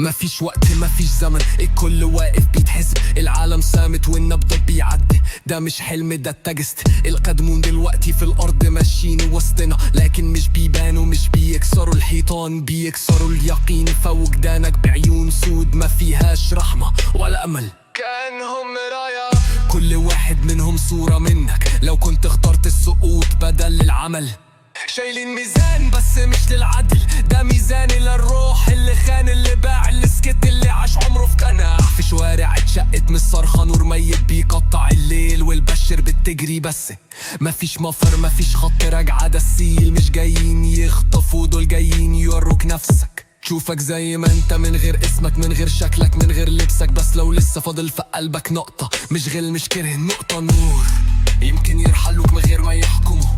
مفيش وقت مفيش زمن، الكل واقف بيتحسب، العالم صامت والنبض بيعدي. ده مش حلم، ده التجست. القادمون دلوقتي في الارض ماشيين وسطنا، لكن مش بيبانوا، مش بيكسروا الحيطان، بيكسروا اليقين. فوجدانك بعيون سود ما فيهاش رحمة ولا امل، كأنهم مراية. كل واحد منهم صورة منك لو كنت اخترت السقوط بدل العمل. شايلين ميزان بس مش للعدل، ده ميزان للروح اللي خان، اللي باع، اللي سكت، اللي عاش عمره في قناع. في شوارع اتشقت من الصرخة، نور ميت بيقطع الليل، والبشر بتجري بس مفيش مفر، مفيش خط رجعة. ده السيل، مش جايين يخطفوا، دول جايين يوروك نفسك، تشوفك زي ما انت، من غير اسمك، من غير شكلك، من غير لبسك. بس لو لسه فاضل في قلبك نقطة، مش غل مش كره، نقطة نور، يمكن يرحلوك من غير ما يحكموا،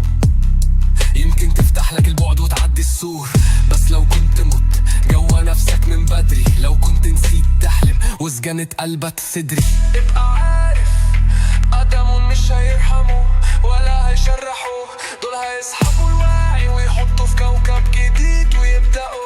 يمكن تفتح لك البعد وتعدي السور. بس لو كنت مت جوا نفسك من بدري، لو كنت نسيت تحلم وسجنت قلبك صدري، ابقى عارف قدمهم مش هيرحموا ولا هيشرحوا، دول هيسحبوا الواعي ويحطوا في كوكب جديد ويبدأوا.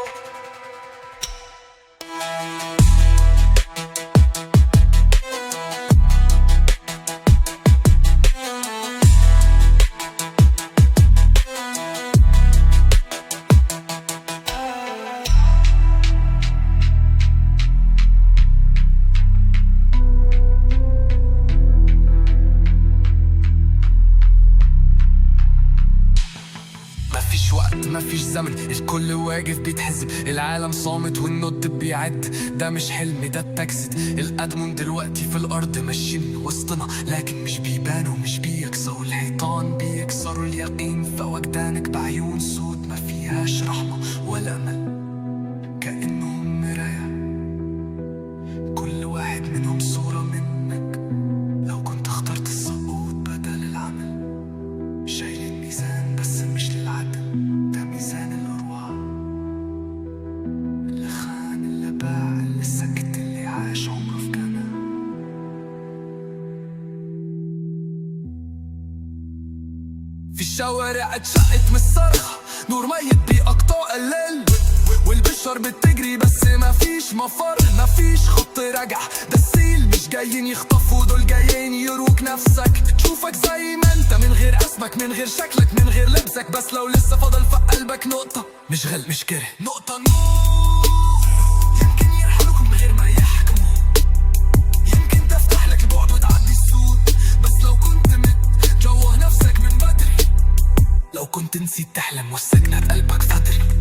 مفيش وقت مفيش زمن، الكل واقف بيتحسب، العالم صامت والنط بيعد. ده مش حلم، ده التجسد. القدمون دلوقتي في الارض ماشيين وسطنا، لكن مش بيبانوا، مش بيكسروا الحيطان، بيكسروا اليقين. فوجدانك بعيون سود ما فيهاش رحمة ولا امل، كأنهم مراية، كل واحد منهم صورة منك لو كنت اخترت السقوط بدل العمل. شايلين ميزان بس مش للعدل، ده ميزان الأرواح، اللي خان، اللي باع، اللي سكت، اللي عاش عمره في جنة. في الشوارع اتشقت من الصرخة، نور ميت بيقطع الليل، والبشر بتجري بس مفيش مفر، مفيش خط رجع. ده السيل، مش جايين يخطفوا، دول جايين يروك نفسك، تشوفك زي ما انت، من غير اسمك، من غير شكلك، من غير لبسك. بس لو لسه فاضل في قلبك نقطة، مش غل مش كره، نقطة نور، يمكن يرحلوك من غير ما يحكموا، يمكن تفتح لك البعد وتعدي السود. بس لو كنت مت جوه نفسك من بدري، لو كنت نسيت تحلم وسكنت قلبك فتري.